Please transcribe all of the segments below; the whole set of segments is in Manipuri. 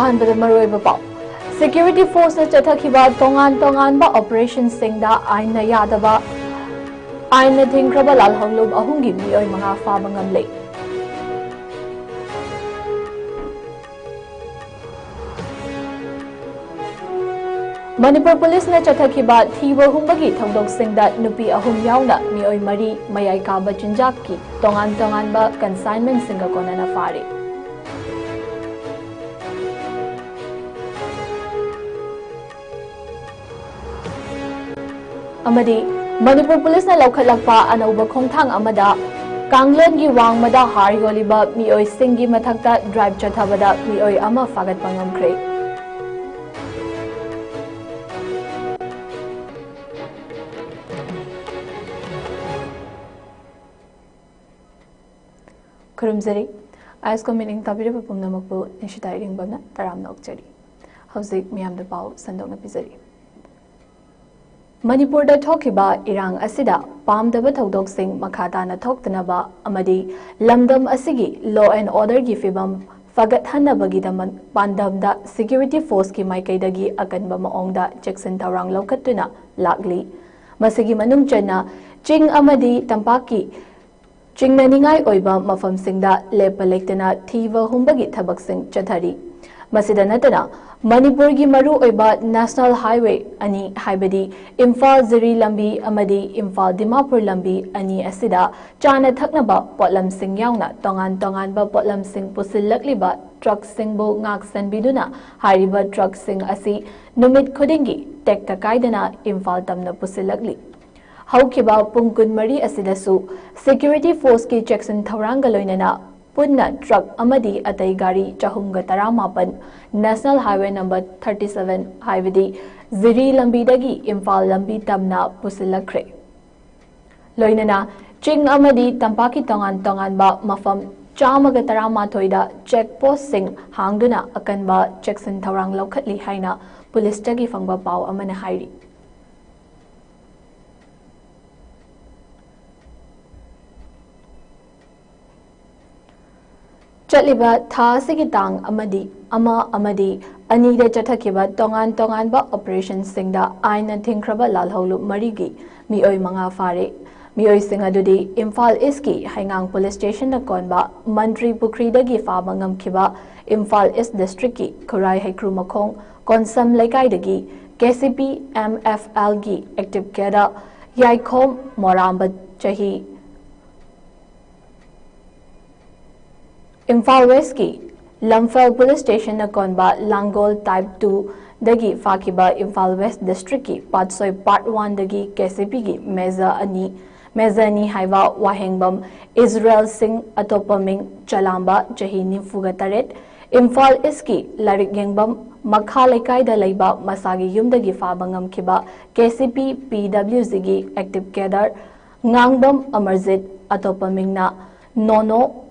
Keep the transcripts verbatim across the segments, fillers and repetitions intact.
ꯑꯍꯥꯟꯕꯗ ꯃꯔꯨꯑꯣꯏꯕ ꯄꯥꯎ꯫ ꯁꯦꯀ꯭ꯌꯨꯔꯤꯇꯤ ꯐꯣꯔꯁꯅ ꯆꯠꯊꯈꯤꯕ ꯇꯣꯉꯥꯟ ꯇꯣꯉꯥꯟꯕ ꯑꯣꯄꯔꯦꯁꯟꯁꯤꯡꯗ ꯑꯥꯏꯟꯅ ꯌꯥꯗꯕ, ꯑꯥꯏꯟꯅ ꯊꯤꯡꯈ꯭ꯔꯕ ꯂꯥꯜꯍꯧꯂꯨꯞ ꯑꯍꯨꯝꯒꯤ ꯃꯤꯑꯣꯏ ꯃꯉꯥ ꯐꯥꯕ ꯉꯝꯂꯦ꯫ ꯃꯅꯤꯄꯨꯔ ꯄꯨꯂꯤꯁꯅ ꯆꯠꯊꯈꯤꯕ ꯊꯤꯕ ꯍꯨꯝꯕꯒꯤ ꯊꯧꯗꯣꯛꯁꯤꯡꯗ ꯅꯨꯄꯤ ꯑꯍꯨꯝ ꯌꯥꯎꯅ ꯃꯤꯑꯣꯏ ꯃꯔꯤ ꯃꯌꯥꯏ ꯀꯥꯕ ꯆꯤꯟꯖꯥꯛꯀꯤ ꯇꯣꯉꯥꯟ ꯇꯣꯉꯥꯟꯕ ꯀꯟꯁꯥꯏꯟꯃꯦꯟꯁꯤꯡꯒ ꯀꯣꯟꯅꯅ ꯐꯥꯔꯦ꯫ ꯑꯃꯗꯤ ꯃꯅꯤꯄꯨꯔ ꯄꯨꯂꯤꯁꯅ ꯂꯧꯈꯠꯂꯛꯄ ꯑꯅꯧꯕ ꯈꯣꯡꯊꯥꯡ ꯑꯃꯗ ꯀꯥꯡꯂꯣꯟꯒꯤ ꯋꯥꯡꯃꯗ ꯍꯥꯔ ꯌꯣꯜꯂꯤꯕ ꯃꯤꯑꯣꯏꯁꯤꯡꯒꯤ ꯃꯊꯛꯇ ꯗ꯭ꯔꯥꯏꯚ ꯆꯠꯊꯕꯗ ꯃꯤꯑꯣꯏ ꯑꯃ ꯐꯥꯒꯠꯄ ꯉꯝꯈ꯭ꯔꯦ꯫ ꯈꯨꯔꯨꯝꯖꯔꯤ꯫ ꯑꯥꯏꯁꯀꯣ ꯃꯤꯠꯌꯦꯡ ꯇꯥꯕꯤꯔꯤꯕ ꯄꯨꯝꯅꯃꯛꯄꯨ ꯅꯤꯡꯁꯤꯇꯥ ꯏꯔꯤꯡꯕꯝꯅ ꯇꯔꯥꯝꯅ ꯑꯣꯛꯆꯔꯤ꯫ ꯍꯧꯖꯤꯛ ꯃꯤꯌꯥꯝꯗ ꯄꯥꯎ ꯁꯟꯗꯣꯛꯅ ꯄꯤꯖꯔꯤ꯫ ꯃꯅꯤꯄꯨꯔꯗ ꯊꯣꯛꯈꯤꯕ ꯏꯔꯥꯡ ꯑꯁꯤꯗ ꯄꯥꯝꯗꯕ ꯊꯧꯗꯣꯛꯁꯤꯡ ꯃꯈꯥ ꯇꯥꯅ ꯊꯣꯛꯇꯅꯕ ꯑꯃꯗꯤ ꯂꯝꯗꯝ ꯑꯁꯤꯒꯤ law and orderꯒꯤ ꯐꯤꯕꯝ ꯐꯒꯠꯍꯟꯅꯕꯒꯤꯗꯃꯛ ꯄꯥꯟꯗꯝꯗ ꯁꯦꯀ꯭ꯌꯨꯔꯤꯇꯤ ꯐꯣꯔꯁꯀꯤ ꯃꯥꯏꯀꯩꯗꯒꯤ ꯑꯀꯟꯕ ꯃꯑꯣꯡꯗ ꯆꯦꯛꯁꯤꯟ ꯊꯧꯔꯥꯡ ꯂꯧꯈꯠꯇꯨꯅ ꯂꯥꯛꯂꯤ꯫ ꯃꯁꯤꯒꯤ ꯃꯅꯨꯡ ꯆꯟꯅ ꯆꯤꯡ ꯑꯃꯗꯤ ꯇꯝꯄꯥꯛꯀꯤ ꯆꯤꯡꯅꯅꯤꯡꯉꯥꯏ ꯑꯣꯏꯕ ꯃꯐꯝꯁꯤꯡꯗ ꯂꯦꯞꯄ ꯂꯩꯇꯅ ꯊꯤꯕ ꯍꯨꯝꯕꯒꯤ ꯊꯕꯛꯁꯤꯡ ꯆꯠꯊꯔꯤ꯫ ꯃꯁꯤꯗ ꯅꯠꯇꯅ ꯃꯅꯤꯄꯨꯔꯒꯤ ꯃꯔꯨꯑꯣꯏꯕ ꯅꯦꯁꯅꯦꯜ ꯍꯥꯏꯋꯦ ꯑꯅꯤ, ꯍꯥꯏꯕꯗꯤ ꯏꯝꯐꯥꯜ ꯖꯤꯔꯤ ꯂꯝꯕꯤ ꯑꯃꯗꯤ ꯏꯝꯐꯥꯜ ꯗꯤꯃꯥꯄꯨꯔ ꯂꯝꯕꯤ ꯑꯅꯤ ꯑꯁꯤꯗ ꯆꯥꯅ ꯊꯛꯅꯕ ꯄꯣꯠꯂꯝꯁꯤꯡ ꯌꯥꯎꯅ ꯇꯣꯉꯥꯟ ꯇꯣꯉꯥꯟꯕ ꯄꯣꯠꯂꯝꯁꯤꯡ ꯄꯨꯁꯤꯜꯂꯛꯂꯤꯕ ꯇ꯭ꯔꯛꯁꯤꯡꯕꯨ ꯉꯥꯛ ꯁꯦꯟꯕꯤꯗꯨꯅ ꯍꯥꯏꯔꯤꯕ ꯇ꯭ꯔꯛꯁꯤꯡ ꯑꯁꯤ ꯅꯨꯃꯤꯠ ꯈꯨꯗꯤꯡꯒꯤ ꯇꯦꯛꯇ ꯀꯥꯏꯗꯅ ꯏꯝꯐꯥꯜ ꯇꯝꯅ ꯄꯨꯁꯤꯜꯂꯛꯂꯤ꯫ ꯍꯧꯈꯤꯕ ꯄꯨꯡ ꯀꯨꯟꯃꯔꯤ ꯑꯁꯤꯗꯁꯨ ꯁꯦꯀ꯭ꯌꯨꯔꯤꯇꯤ ꯐꯣꯔꯁꯀꯤ ꯆꯦꯛꯁꯤꯟ ꯊꯧꯔꯥꯡꯒ ꯂꯣꯏꯅꯅ ꯄꯨꯟꯅ ꯇ꯭ꯔꯛ ꯑꯃꯗꯤ ꯑꯇꯩ ꯒꯥꯔꯤ ꯆꯍꯨꯝꯒ ꯇꯔꯥꯃꯥꯄꯟ national highway number thirty seven, ꯍꯥꯏꯕꯗꯤ ꯖꯤꯔꯤ ꯂꯝꯕꯤꯗꯒꯤ ꯏꯝꯐꯥꯜ ꯂꯝꯕꯤ ꯇꯝꯅ ꯄꯨꯁꯤꯜꯂꯛꯈ꯭ꯔꯦ꯫ ꯂꯣꯏꯅꯅ ꯆꯤꯡ ꯑꯃꯗꯤ ꯇꯝꯄꯥꯛꯀꯤ ꯇꯣꯉꯥꯟ ꯇꯣꯉꯥꯟꯕ ꯃꯐꯝ ꯆꯥꯝꯃꯒ ꯇꯔꯥꯃꯥꯊꯣꯏꯗ ꯆꯦꯛ ꯄꯣꯁꯁꯤꯡ ꯍꯥꯡꯗꯨꯅ ꯑꯀꯟꯕ ꯆꯦꯛꯁꯤꯟ ꯊꯧꯔꯥꯡ ꯂꯧꯈꯠꯂꯤ ꯍꯥꯏꯅ ꯄꯨꯂꯤꯁꯇꯒꯤ ꯐꯪꯕ ꯄꯥꯎ ꯑꯃꯅ ꯍꯥꯏꯔꯤ꯫ ꯆꯠꯂꯤꯕ ꯊꯥ ꯑꯁꯤꯒꯤ ꯇꯥꯡ ꯑꯃꯗꯤ ꯑꯃ ꯑꯃꯗꯤ ꯑꯅꯤꯗ ꯆꯠꯊꯈꯤꯕ ꯇꯣꯉꯥꯟ ꯇꯣꯉꯥꯟꯕ ꯑꯣꯄꯔꯦꯁꯟꯁꯤꯡꯗ ꯑꯥꯏꯟꯅ ꯊꯤꯡꯈ꯭ꯔꯕ ꯂꯥꯜꯍꯧꯂꯨꯞ ꯃꯔꯤꯒꯤ ꯃꯤꯑꯣꯏ ꯃꯉꯥ ꯐꯥꯔꯦ꯫ ꯃꯤꯑꯣꯏꯁꯤꯡ ꯑꯗꯨꯗꯤ ꯏꯝꯐꯥꯜ ꯏꯁꯀꯤ ꯍꯩꯉꯥꯡ ꯄꯨꯂꯤꯁ ꯁ꯭ꯇꯦꯁꯟꯅ ꯀꯣꯟꯕ ꯃꯟꯇ꯭ꯔꯤ ꯄꯨꯈ꯭ꯔꯤꯗꯒꯤ ꯐꯥꯕ ꯉꯝꯈꯤꯕ ꯏꯝꯐꯥꯜ ꯏꯁ ꯗꯤꯁꯇ꯭ꯔꯤꯛꯀꯤ ꯈꯨꯔꯥꯏ ꯍꯩꯀ꯭ꯔꯨ ꯃꯈꯣꯡ ꯀꯣꯟꯁꯝ ꯂꯩꯀꯥꯏꯗꯒꯤ K C P M F ꯑꯦꯜꯒꯤ ꯑꯦꯛꯇꯤꯚ ꯀꯦꯗꯔ ꯌꯥꯏꯈꯣꯝ ꯃꯣꯔꯥꯝꯕ ꯆꯍꯤ ꯏꯝꯐꯥꯜ ꯋꯦꯁꯀꯤ ꯂꯝꯐꯦꯜ ꯄꯨꯂꯤꯁ ꯁ꯭ꯇꯦꯁꯟꯅ ꯀꯣꯟꯕ ꯂꯥꯡꯒꯣꯜ ꯇꯥꯏꯞ ꯇꯨꯗꯒꯤ ꯐꯥꯈꯤꯕ ꯏꯝꯐꯥꯜ ꯋꯦꯁ ꯗꯤꯁꯇ꯭ꯔꯤꯛꯀꯤ ꯄꯥꯠꯁꯣꯏ ꯄꯥꯔꯠ ꯋꯥꯟꯗꯒꯤ ꯀꯦ ꯁꯤ ꯄꯤꯒꯤ ꯃꯦꯖꯔ ꯑꯅꯤ, ꯃꯦꯖꯔ ꯑꯅꯤ ꯍꯥꯏꯕ ꯋꯥꯍꯦꯡꯕꯝ ꯏꯖꯔꯦꯜ ꯁꯤꯡ, ꯑꯇꯣꯞꯄ ꯃꯤꯡ ꯆꯂꯥꯝꯕ, ꯆꯍꯤ ꯅꯤꯐꯨꯒ ꯇꯔꯦꯠ, ꯏꯝꯐꯥꯜ ꯏꯁꯀꯤ ꯂꯥꯏꯔꯤꯛ ꯌꯦꯡꯕꯝ ꯃꯈꯥ ꯂꯩꯀꯥꯏꯗ ꯂꯩꯕ ꯃꯁꯥꯒꯤ ꯌꯨꯝꯗꯒꯤ ꯐꯥꯕ ꯉꯝꯈꯤꯕ ꯀꯦ ꯁꯤ ꯄꯤ ꯄꯤ ꯗꯕ꯭ꯂꯤꯎ ꯖꯤꯒꯤ ꯑꯦꯛꯇꯤꯚ ꯀꯦꯗꯔ ꯉꯥꯡꯕꯝ ꯑꯃꯔꯖꯤꯠ, ꯑꯇꯣꯞꯄ ꯃꯤꯡꯅ ꯅꯣꯅꯣ,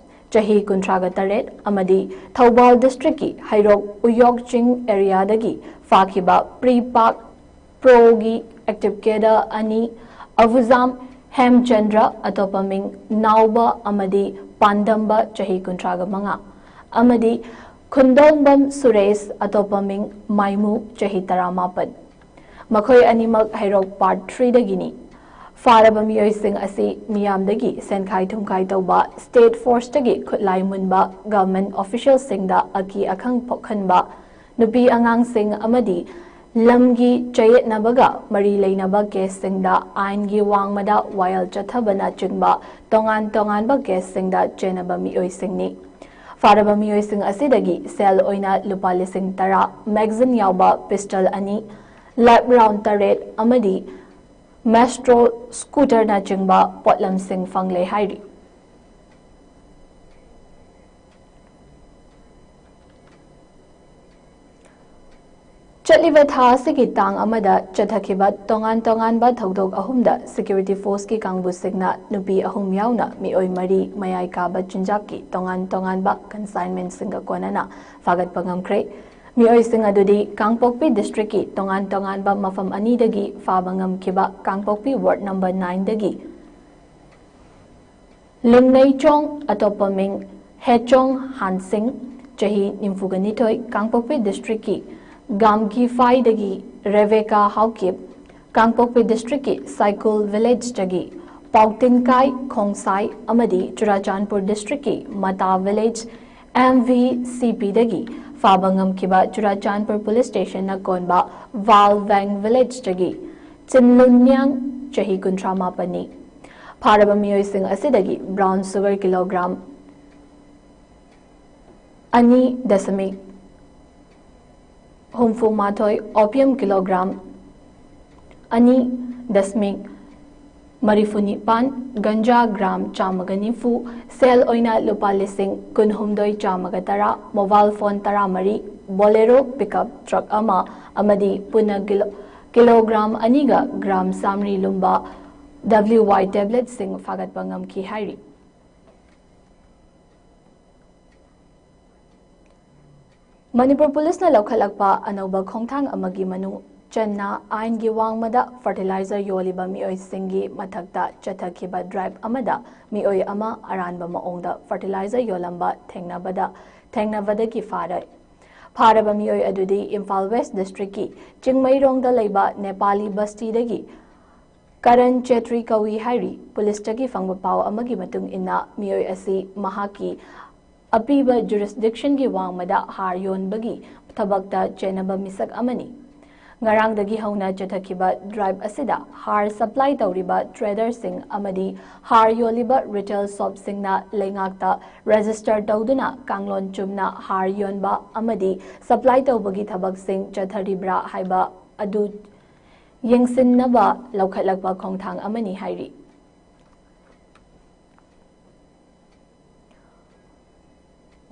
ꯆꯍꯤ ꯀꯨꯟꯊ꯭ꯔꯥꯒ ꯇꯔꯦꯠ, ꯑꯃꯗꯤ ꯊꯧꯕꯥꯜ ꯗꯤꯁꯇ꯭ꯔꯤꯛꯀꯤ ꯍꯩꯔꯣꯛ ꯎꯌꯣꯛ ꯆꯤꯡ ꯑꯦꯔꯤꯌꯥꯗꯒꯤ ꯐꯥꯈꯤꯕ ꯄ꯭ꯔꯤ ꯄꯥꯛ ꯄ꯭ꯔꯣꯒꯤ ꯑꯦꯛꯇꯤꯚ ꯀꯦꯗꯔ ꯑꯅꯤ, ꯑꯕꯨꯖꯥꯝ ꯍꯦꯝꯆꯟꯗ꯭ꯔ, ꯑꯇꯣꯞꯄ ꯃꯤꯡ ꯅꯥꯎꯕ, ꯑꯃꯗꯤ ꯄꯥꯟꯗꯝꯕ, ꯆꯍꯤ ꯀꯨꯟꯊ꯭ꯔꯥꯒ ꯃꯉꯥ, ꯑꯃꯗꯤ ꯈꯨꯟꯗꯣꯡꯕꯝ ꯁꯨꯔꯦꯁ, ꯑꯇꯣꯞꯄ ꯃꯤꯡ ꯃꯥꯏꯃꯨ, ꯆꯍꯤ ꯇꯔꯥꯃꯥꯄꯟ꯫ ꯃꯈꯣꯏ ꯑꯅꯤꯃꯛ ꯍꯩꯔꯣꯛ ꯄꯥꯔꯠ ꯊ꯭ꯔꯤꯗꯒꯤꯅꯤ꯫ ꯐꯥꯔꯕ ꯃꯤꯑꯣꯏꯁꯤꯡ ꯑꯁꯤ ꯃꯤꯌꯥꯝꯗꯒꯤ ꯁꯦꯟꯈꯥꯏ ꯊꯨꯝꯈꯥꯏ ꯇꯧꯕ, ꯁ꯭ꯇꯦꯠ ꯐꯣꯔꯁꯇꯒꯤ ꯈꯨꯠꯂꯥꯏ ꯃꯨꯟꯕ, ꯒꯚꯔꯟꯃꯦꯟꯠ ꯑꯣꯐꯤꯁꯤꯌꯦꯜꯁꯤꯡꯗ ꯑꯀꯤ ꯑꯈꯪ ꯄꯣꯛꯍꯟꯕ, ꯅꯨꯄꯤ ꯑꯉꯥꯡꯁꯤꯡ ꯑꯃꯗꯤ ꯂꯝꯒꯤ ꯆꯌꯦꯠꯅꯕꯒ ꯃꯔꯤ ꯂꯩꯅꯕ ꯀꯦꯁꯁꯤꯡꯗ ꯑꯥꯏꯟꯒꯤ ꯋꯥꯡꯃꯗ ꯋꯥꯌꯦꯜ ꯆꯠꯊꯕꯅꯆꯤꯡꯕ ꯇꯣꯉꯥꯟ ꯇꯣꯉꯥꯟꯕ ꯀꯦꯁꯁꯤꯡꯗ ꯆꯦꯟꯅꯕ ꯃꯤꯑꯣꯏꯁꯤꯡꯅꯤ꯫ ꯐꯥꯔꯕ ꯃꯤꯑꯣꯏꯁꯤꯡ ꯑꯁꯤꯗꯒꯤ ꯁꯦꯜ ꯑꯣꯏꯅ ꯂꯨꯄꯥ ꯂꯤꯁꯤꯡ ꯇꯔꯥ, ꯃꯦꯒꯥꯖꯤꯟ ꯌꯥꯎꯕ ꯄꯤꯁꯇꯜ ꯑꯅꯤ, ꯂꯥꯏꯞ ꯔꯥꯎꯟ ꯇꯔꯦꯠ ꯑꯃꯗꯤ ꯃꯦꯁꯇ꯭ꯔꯣ ꯁ꯭ꯀꯨꯇꯔꯅꯆꯤꯡꯕ ꯄꯣꯠꯂꯝꯁꯤꯡ ꯐꯪꯂꯦ ꯍꯥꯏꯔꯤ꯫ ꯆꯠꯂꯤꯕ ꯊꯥ ꯑꯁꯤꯒꯤ ꯇꯥꯡ ꯑꯃꯗ ꯆꯠꯊꯈꯤꯕ ꯇꯣꯉꯥꯟ ꯇꯣꯉꯥꯟꯕ ꯊꯧꯗꯣꯛ ꯑꯍꯨꯝꯗ ꯁꯦꯀ꯭ꯌꯨꯔꯤꯇꯤ ꯐꯣꯔꯁꯀꯤ ꯀꯥꯡꯕꯨꯁꯤꯡꯅ ꯅꯨꯄꯤ ꯑꯍꯨꯝ ꯌꯥꯎꯅ ꯃꯤꯑꯣꯏ ꯃꯔꯤ ꯃꯌꯥꯏ ꯀꯥꯕ ꯆꯤꯟꯖꯥꯛꯀꯤ ꯇꯣꯉꯥꯟ ꯇꯣꯉꯥꯟꯕ ꯀꯟꯁꯥꯏꯟꯃꯦꯟꯠꯁꯤꯡꯒ ꯀꯣꯟꯅꯅ ꯐꯥꯒꯠꯄ ꯉꯝꯈ꯭ꯔꯦ꯫ ꯃꯤꯑꯣꯏꯁꯤꯡ ꯑꯗꯨꯗꯤ ꯀꯥꯡꯄꯣꯛꯄꯤ ꯗꯤꯁꯇ꯭ꯔꯤꯛꯀꯤ ꯇꯣꯉꯥꯟ ꯇꯣꯉꯥꯟꯕ ꯃꯐꯝ ꯑꯅꯤꯗꯒꯤ ꯐꯥꯕ ꯉꯝꯈꯤꯕ ꯀꯥꯡꯄꯣꯛꯄꯤ ꯋꯥꯔꯗ ꯅꯝꯕꯔ ꯅꯥꯏꯟꯗꯒꯤ ꯂꯤꯡꯅꯩꯆꯣꯡ, ꯑꯇꯣꯞꯄ ꯃꯤꯡ ꯍꯦꯆꯣꯡ ꯍꯥꯟꯁꯤꯡ, ꯆꯍꯤ ꯅꯤꯐꯨꯒ ꯅꯤꯊꯣꯏ, ꯀꯥꯡꯄꯣꯛꯄꯤ ꯗꯤꯁꯇ꯭ꯔꯤꯛꯀꯤ ꯒꯥꯝꯒꯤꯐꯥꯏꯗꯒꯤ ꯔꯦꯕꯦꯀꯥ ꯍꯥꯎꯀꯤꯞ, ꯀꯥꯡꯄꯣꯛꯄꯤ ꯗꯤꯁꯇ꯭ꯔꯤꯛꯀꯤ ꯁꯥꯏꯀꯨꯜ ꯚꯤꯂꯦꯖꯇꯒꯤ ꯄꯥꯎꯇꯤꯟꯀꯥꯏ ꯈꯣꯡꯁꯥꯏ ꯑꯃꯗꯤ ꯆꯨꯔꯥꯆꯥꯟꯄꯨꯔ ꯗꯤꯁꯇ꯭ꯔꯤꯛꯀꯤ ꯃꯇꯥ ꯚꯤꯂꯦꯖ ꯑꯦꯝ ꯚꯤ ꯁꯤ ꯄꯤꯗꯒꯤ ꯐꯥꯕ ꯉꯝꯈꯤꯕ ꯆꯨꯔꯥꯆꯥꯟꯄꯨꯔ ꯄꯨꯂꯤꯁ ꯁ꯭ꯇꯦꯁꯟꯅ ꯀꯣꯟꯕ ꯋꯥꯜ ꯚꯦꯡ ꯚꯤꯂꯦꯖꯇꯒꯤ ꯆꯤꯟꯂꯨꯟꯌꯥꯡ, ꯆꯍꯤ ꯀꯨꯟꯊ꯭ꯔꯥ ꯃꯥꯄꯟꯅꯤ꯫ ꯐꯥꯔꯕ ꯃꯤꯑꯣꯏꯁꯤꯡ ꯑꯁꯤꯗꯒꯤ ꯕ꯭ꯔꯥꯎꯟ ꯁꯨꯒꯔ ꯀꯤꯂꯣꯒ꯭ꯔꯥꯝ ꯑꯅꯤ ꯗꯁꯃꯤꯛ ꯍꯨꯝꯐꯨ ꯃꯥꯊꯣꯏ, ꯑꯣꯄꯤꯌꯝ ꯀꯤꯂꯣꯒ꯭ꯔꯥꯝ ꯑꯅꯤ ꯗꯁꯃꯤꯛ ꯃꯔꯤꯐꯨ ꯅꯤꯄꯥꯟ, ꯒꯟꯖꯥ ꯒ꯭ꯔꯥꯝ ꯆꯥꯝꯃꯒ ꯅꯤꯐꯨ, ꯁꯦꯜ ꯑꯣꯏꯅ ꯂꯨꯄꯥ ꯂꯤꯁꯤꯡ ꯀꯨꯟꯍꯨꯝꯗꯣꯏ ꯆꯥꯝꯃꯒ ꯇꯔꯥ, ꯃꯣꯕꯥꯏꯜ ꯐꯣꯟ ꯇꯔꯥꯃꯔꯤ, ꯕꯣꯂꯦꯔꯣ ꯄꯤꯀꯞ ꯇ꯭ꯔꯛ ꯑꯃ ꯑꯃꯗꯤ ꯄꯨꯟꯅ ꯀꯤꯂꯣ-, ꯀꯤꯂꯣꯒ꯭ꯔꯥꯝ ꯑꯅꯤꯒ ꯒ꯭ꯔꯥꯝ ꯆꯥꯝꯃꯔꯤ ꯂꯨꯝꯕ ꯗꯕ꯭ꯂꯤꯎ ꯋꯥꯏ ꯇꯦꯕ꯭ꯂꯦꯠꯁꯤꯡ ꯐꯥꯒꯠꯄ ꯉꯝꯈꯤ ꯍꯥꯏꯔꯤ꯫ ꯃꯅꯤꯄꯨꯔ ꯄꯨꯂꯤꯁꯅ ꯂꯧꯈꯠꯂꯛꯄ ꯑꯅꯧꯕ ꯈꯣꯡꯊꯥꯡ ꯑꯃꯒꯤ ꯃꯅꯨꯡ ꯆꯟꯅ ꯑꯥꯏꯟꯒꯤ ꯋꯥꯡꯃꯗ ꯐꯔꯇꯤꯂꯥꯏꯖꯔ ꯌꯣꯜꯂꯤꯕ ꯃꯤꯑꯣꯏꯁꯤꯡꯒꯤ ꯃꯊꯛꯇ ꯆꯠꯊꯈꯤꯕ ꯗ꯭ꯔꯥꯏꯚ ꯑꯃꯗ ꯃꯤꯑꯣꯏ ꯑꯃ ꯑꯔꯥꯟꯕ ꯃꯑꯣꯡꯗ ꯐꯔꯇꯤꯂꯥꯏꯖꯔ ꯌꯣꯜꯂꯝꯕ ꯊꯦꯡꯅꯕꯗ, ꯊꯦꯡꯅꯕꯗꯒꯤ ꯐꯥꯔꯦ꯫ ꯐꯥꯔꯕ ꯃꯤꯑꯣꯏ ꯑꯗꯨꯗꯤ ꯏꯝꯐꯥꯜ ꯋꯦꯁ ꯗꯤꯁꯇ꯭ꯔꯤꯛꯀꯤ ꯆꯤꯡꯃꯩꯔꯣꯡꯗ ꯂꯩꯕ ꯅꯦꯄꯥꯂꯤ ꯕꯁꯇꯤꯗꯒꯤ ꯀꯔꯟ ꯆꯦꯇ꯭ꯔꯤ ꯀꯧꯏ ꯍꯥꯏꯔꯤ꯫ ꯄꯨꯂꯤꯁꯇꯒꯤ ꯐꯪꯕ ꯄꯥꯎ ꯑꯃꯒꯤ ꯃꯇꯨꯡ ꯏꯟꯅ, ꯃꯤꯑꯣꯏ ꯑꯁꯤ ꯃꯍꯥꯛꯀꯤ ꯑꯄꯤꯕ ꯖꯨꯔꯤꯁꯗꯤꯛꯁꯟꯒꯤ ꯋꯥꯡꯃꯗ ꯍꯥꯔ ꯌꯣꯟꯕꯒꯤ ꯊꯕꯛꯇ ꯆꯦꯟꯅꯕ ꯃꯤꯁꯛ ꯑꯃꯅꯤ꯫ ꯉꯔꯥꯡꯗꯒꯤ ꯍꯧꯅ ꯆꯠꯊꯈꯤꯕ ꯗ꯭ꯔꯥꯏꯚ ꯑꯁꯤꯗ ꯍꯥꯔ ꯁꯄ꯭ꯂꯥꯏ ꯇꯧꯔꯤꯕ ꯇ꯭ꯔꯦꯗꯔꯁꯤꯡ ꯑꯃꯗꯤ ꯍꯥꯔ ꯌꯣꯜꯂꯤꯕ ꯔꯤꯇꯦꯜ ꯁꯣꯞꯁꯤꯡꯅ ꯂꯩꯉꯥꯛꯇ ꯔꯦꯖꯤꯁꯇꯔ ꯇꯧꯗꯨꯅ ꯀꯥꯡꯂꯣꯟ ꯆꯨꯝꯅ ꯍꯥꯔ ꯌꯣꯟꯕ ꯑꯃꯗꯤ ꯁꯄ꯭ꯂꯥꯏ ꯇꯧꯕꯒꯤ ꯊꯕꯛꯁꯤꯡ ꯆꯠꯊꯔꯤꯕ꯭ꯔꯥ ꯍꯥꯏꯕ ꯑꯗꯨ ꯌꯦꯡꯁꯤꯟꯅꯕ ꯂꯧꯈꯠꯂꯛꯄ ꯈꯣꯡꯊꯥꯡ ꯑꯃꯅꯤ ꯍꯥꯏꯔꯤ꯫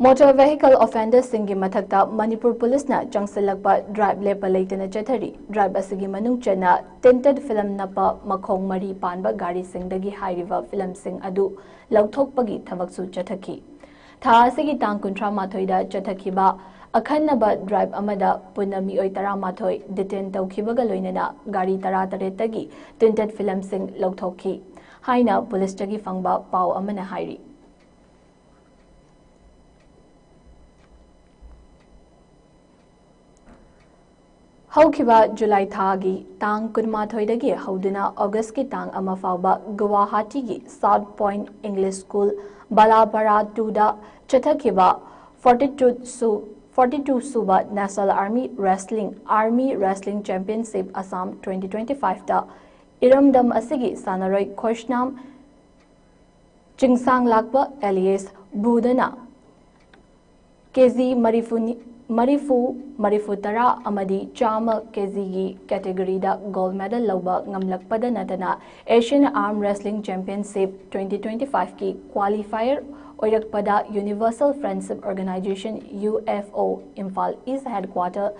ꯃꯣꯇꯣꯔ ꯚꯦꯍꯤꯀꯜ ꯑꯣꯐꯦꯟꯗꯔꯁꯤꯡꯒꯤ ꯃꯊꯛꯇ ꯃꯅꯤꯄꯨꯔ ꯄꯨꯂꯤꯁꯅ ꯆꯪꯁꯤꯜꯂꯛꯄ ꯗ꯭ꯔꯥꯏꯚ ꯂꯦꯞꯄ ꯂꯩꯇꯅ ꯆꯠꯊꯔꯤ꯫ ꯗ꯭ꯔꯥꯏꯚ ꯑꯁꯤꯒꯤ ꯃꯅꯨꯡ ꯆꯟꯅ ꯇꯤꯟꯇꯦꯠ ꯐꯤꯂꯝ ꯅꯞꯄ ꯃꯈꯣꯡ ꯃꯔꯤ ꯄꯥꯟꯕ ꯒꯥꯔꯤꯁꯤꯡꯗꯒꯤ ꯍꯥꯏꯔꯤꯕ ꯐꯤꯂꯝꯁꯤꯡ ꯑꯗꯨ ꯂꯧꯊꯣꯛꯄꯒꯤ ꯊꯕꯛꯁꯨ ꯆꯠꯊꯈꯤ꯫ ꯊꯥ ꯑꯁꯤꯒꯤ ꯇꯥꯡ ꯀꯨꯟꯊ꯭ꯔꯥ ꯃꯥꯊꯣꯏꯗ ꯆꯠꯊꯈꯤꯕ ꯑꯈꯟꯅꯕ ꯗ꯭ꯔꯥꯏꯚ ꯑꯃꯗ ꯄꯨꯟꯅ ꯃꯤꯑꯣꯏ ꯇꯔꯥꯃꯥꯊꯣꯏ ꯗꯤꯇꯦꯟ ꯇꯧꯈꯤꯕꯒ ꯂꯣꯏꯅꯅ ꯒꯥꯔꯤ ꯇꯔꯥꯇꯔꯦꯠꯇꯒꯤ ꯇꯤꯟꯇꯦꯠ ꯐꯤꯂꯝꯁꯤꯡ ꯂꯧꯊꯣꯛꯈꯤ ꯍꯥꯏꯅ ꯄꯨꯂꯤꯁꯇꯒꯤ ꯐꯪꯕ ꯄꯥꯎ ꯑꯃꯅ ꯍꯥꯏꯔꯤ꯫ ꯍꯧꯈꯤꯕ ꯖꯨꯂꯥꯏ ꯊꯥꯒꯤ ꯇꯥꯡ ꯀꯨꯟꯃꯥꯊꯣꯏꯗꯒꯤ ꯍꯧꯗꯨꯅ ꯑꯣꯒꯁꯀꯤ ꯇꯥꯡ ꯑꯃ ꯐꯥꯎꯕ ꯒꯨꯋꯥꯍꯥꯇꯤꯒꯤ South Point English School, ꯕꯥꯂꯥꯄꯥꯔꯥ ꯇꯨꯗ ꯆꯠꯊꯈꯤꯕ forty-two ꯁꯨ-, forty-two ꯁꯨꯕ National Army Wrestling, Army Wrestling Championship Assam twenty twenty-five ꯇ ꯏꯔꯝꯗꯝ ꯑꯁꯤꯒꯤ ꯁꯥꯟꯅꯔꯣꯏ ꯈꯣꯏꯁꯅꯥꯝ ꯆꯤꯡꯁꯥꯡ ꯂꯥꯛꯄ alias ꯕꯨꯗꯅ ꯀꯦ ꯖꯤ ꯃꯔꯤꯐꯨ, ꯃꯔꯤꯐꯨ, ꯃꯔꯤꯐꯨ ꯇꯔꯥ ꯑꯃꯗꯤ ꯆꯥꯝꯃ ꯀꯦ ꯖꯤꯒꯤ category ꯗ gold medal ꯂꯧꯕ ꯉꯝꯂꯛꯄꯗ ꯅꯠꯇꯅ Asian Arm Wrestling Championship twenty twenty-five ꯀꯤ qualifier ꯑꯣꯏꯔꯛꯄꯗ Universal Friendship Organization, U F O, Imphal East Headquarter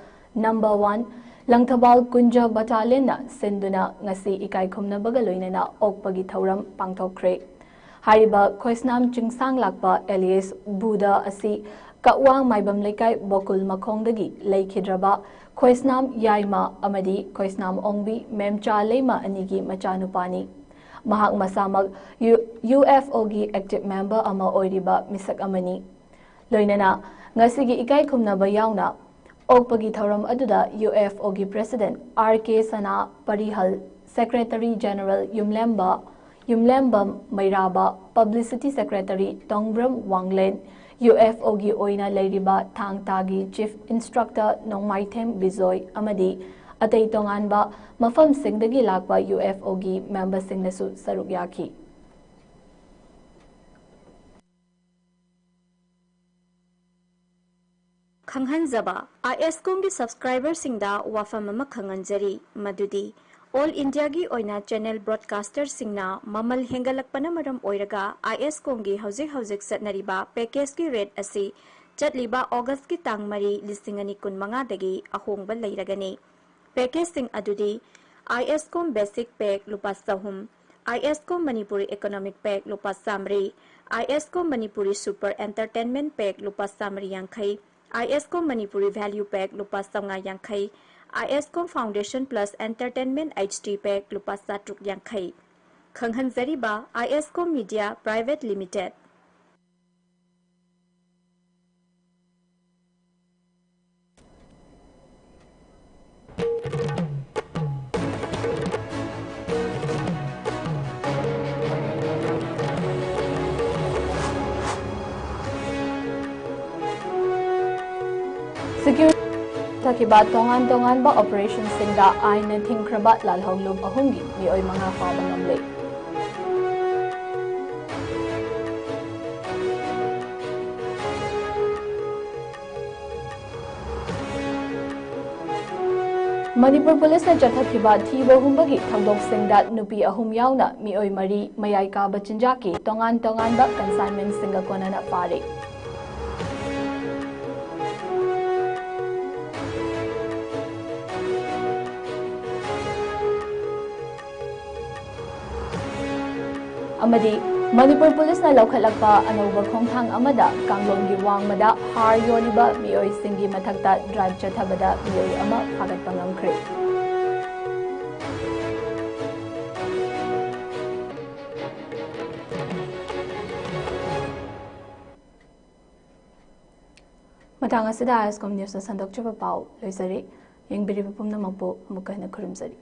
number one, Langthabal ꯀꯨꯟꯖ battalionꯅ ꯁꯤꯟꯗꯨꯅ ꯉꯁꯤ ꯏꯀꯥꯏ ꯈꯨꯝꯅꯕꯒ ꯂꯣꯏꯅꯅ ꯑꯣꯛꯄꯒꯤ ꯊꯧꯔꯝ ꯄꯥꯡꯊꯣꯛꯈ꯭ꯔꯦ꯫ ꯍꯥꯏꯔꯤꯕ ꯈꯣꯏꯁꯅꯥꯝ ꯆꯤꯡꯁꯥꯡ ꯂꯥꯛꯄ alias ꯕꯨꯗ ꯑꯁꯤ ꯀꯛꯋꯥꯡ ꯃꯥꯏꯕꯝ ꯂꯩꯀꯥꯏ ꯕꯣꯀꯨꯜ ꯃꯈꯣꯡꯗꯒꯤ ꯂꯩꯈꯤꯗ꯭ꯔꯕ ꯈꯣꯏꯁꯅꯥꯝ ꯌꯥꯏꯃ ꯑꯃꯗꯤ ꯈꯣꯏꯁꯅꯥꯝ ꯑꯣꯡꯕꯤ ꯃꯦꯝꯆꯥ ꯂꯩꯃ ꯑꯅꯤꯒꯤ ꯃꯆꯥꯅꯨꯄꯥꯅꯤ꯫ ꯃꯍꯥꯛ ꯃꯁꯥꯃꯛ ꯌꯨ-, U F O ꯒꯤ active member ꯑꯃ ꯑꯣꯏꯔꯤꯕ ꯃꯤꯁꯛ ꯑꯃꯅꯤ꯫ ꯂꯣꯏꯅꯅ ꯉꯁꯤꯒꯤ ꯏꯀꯥꯏ ꯈꯨꯝꯅꯕ ꯌꯥꯎꯅ ꯑꯣꯛꯄꯒꯤ ꯊꯧꯔꯝ ꯑꯗꯨꯗ U F O ꯒꯤ President R K ꯁꯅꯥ ꯄꯔꯤꯍꯜ, Secretary General ꯌꯨꯝꯂꯦꯝꯕ, ꯌꯨꯝꯂꯦꯝꯕ ꯃꯩꯔꯥꯕ, Publicity Secretary ꯇꯣꯡꯕ꯭ꯔꯝ ꯋꯥꯡꯂꯦꯟ, U F O ꯒꯤ ꯑꯣꯏꯅ ꯂꯩꯔꯤꯕ ꯊꯥꯡ ꯇꯥꯒꯤ Chief Instructor ꯅꯣꯡꯃꯥꯏꯊꯦꯝ ꯕꯤꯖꯣꯏ ꯑꯃꯗꯤ ꯑꯇꯩ ꯇꯣꯉꯥꯟꯕ ꯃꯐꯝꯁꯤꯡꯗꯒꯤ ꯂꯥꯛꯄ U F O ꯒꯤ memberꯁꯤꯡꯅꯁꯨ ꯁꯔꯨꯛ ꯌꯥꯈꯤ꯫ ꯈꯪꯍꯟꯖꯕ, ꯑꯥꯏ ꯑꯦꯁ ꯀꯣꯝꯒꯤ subscriberꯁꯤꯡꯗ ꯋꯥꯐꯝ ꯑꯃ ꯈꯪꯍꯟꯖꯔꯤ, ꯃꯗꯨꯗꯤ All Indiaꯒꯤ ꯑꯣꯏꯅ channel broadcasterꯁꯤꯡꯅ ꯃꯃꯜ ꯍꯦꯟꯒꯠꯂꯛꯄꯅ ꯃꯔꯝ ꯑꯣꯏꯔꯒ ꯑꯥꯏ ꯑꯦꯁ ꯀꯣꯝꯒꯤ ꯍꯧꯖꯤꯛ ꯍꯧꯖꯤꯛ ꯆꯠꯅꯔꯤꯕ packageꯀꯤ rate ꯑꯁꯤ ꯆꯠꯂꯤꯕ ꯑꯣꯒꯁꯀꯤ ꯇꯥꯡ ꯃꯔꯤ, ꯂꯤꯁꯤꯡ ꯑꯅꯤ ꯀꯨꯟꯃꯉꯥꯗꯒꯤ ꯑꯍꯣꯡꯕ ꯂꯩꯔꯒꯅꯤ꯫ Packageꯁꯤꯡ ꯑꯗꯨꯗꯤ ꯑꯥꯏ ꯑꯦꯁ ꯀꯣꯝ Basic Pack ꯂꯨꯄꯥ ꯆꯍꯨꯝ, ꯑꯥꯏ ꯑꯦꯁ ꯀꯣꯝ Manipuri Economic Pack ꯂꯨꯄꯥ ꯆꯥꯃꯔꯤ, ꯑꯥꯏ ꯑꯦꯁ ꯀꯣꯝ Manipuri Super Entertainment Pack ꯂꯨꯄꯥ ꯆꯥꯃꯔꯤ ꯌꯥꯡꯈꯩ, ꯑꯥꯏ ꯑꯦꯁ ꯀꯣꯝ Manipuri Value Pack ꯂꯨꯄꯥ ꯆꯥꯃꯉꯥ ꯌꯥꯡꯈꯩ, ꯑꯥꯏ ꯑꯦꯁ ꯀꯣꯝ Foundation Plus Entertainment H D Pack ꯂꯨꯄꯥ ꯆꯥꯇ꯭ꯔꯨꯛ ꯌꯥꯡꯈꯩ꯫ ꯈꯪꯍꯟꯖꯔꯤꯕ ꯑꯥꯏ ꯑꯦꯁ ꯀꯣꯝ Media Private Limited꯫ ꯈꯤꯕ ꯇꯣꯉꯥꯟ ꯇꯣꯉꯥꯟꯕ ꯑꯣꯄꯔꯦꯁꯟꯁꯤꯡꯗ ꯑꯥꯏꯟꯅ ꯊꯤꯡꯈ꯭ꯔꯕ ꯂꯥꯜꯍꯧꯂꯨꯞ ꯑꯍꯨꯝꯒꯤ ꯃꯤꯑꯣꯏ ꯃꯉꯥ ꯐꯥꯕ ꯉꯝꯂꯦ꯫ ꯃꯅꯤꯄꯨꯔ ꯄꯨꯂꯤꯁꯅ ꯆꯠꯊꯈꯤꯕ ꯊꯤꯕ ꯍꯨꯝꯕꯒꯤ ꯊꯧꯗꯣꯛꯁꯤꯡꯗ ꯅꯨꯄꯤ ꯑꯍꯨꯝ ꯌꯥꯎꯅ ꯃꯤꯑꯣꯏ ꯃꯔꯤ ꯃꯌꯥꯏ ꯀꯥꯕ ꯆꯤꯟꯖꯥꯛꯀꯤ ꯇꯣꯉꯥꯟ ꯇꯣꯉꯥꯟꯕ ꯀꯟꯁꯥꯏꯟꯃꯦꯟꯁꯤꯡꯒ ꯀꯣꯟꯅꯅ ꯐꯥꯔꯦ꯫ ꯑꯃꯗꯤ ꯃꯅꯤꯄꯨꯔ ꯄꯨꯂꯤꯁꯅ ꯂꯧꯈꯠꯂꯛꯄ ꯑꯅꯧꯕ ꯈꯣꯡꯊꯥꯡ ꯑꯃꯗ ꯀꯥꯡꯂꯣꯟꯒꯤ ꯋꯥꯡꯃꯗ ꯍꯥꯔ ꯌꯣꯜꯂꯤꯕ ꯃꯤꯑꯣꯏꯁꯤꯡꯒꯤ ꯃꯊꯛꯇ ꯗ꯭ꯔꯥꯏꯚ ꯆꯠꯊꯕꯗ ꯃꯤꯑꯣꯏ ꯑꯃ ꯐꯥꯒꯠꯄ ꯉꯝꯈ꯭ꯔꯦ꯫ ꯃꯇꯥꯡ ꯑꯁꯤꯗ ꯑꯥꯏ ꯑꯦꯁ ꯀꯣꯝ ꯅ꯭ꯌꯨꯁꯅ ꯁꯟꯗꯣꯛꯆꯕ ꯄꯥꯎ ꯂꯣꯏꯖꯔꯦ꯫ ꯌꯦꯡꯕꯤꯔꯤꯕ ꯄꯨꯝꯅꯃꯛꯄꯨ ꯑꯃꯨꯛꯀ ꯍꯟꯅ ꯈꯨꯔꯨꯝꯖꯔꯤ꯫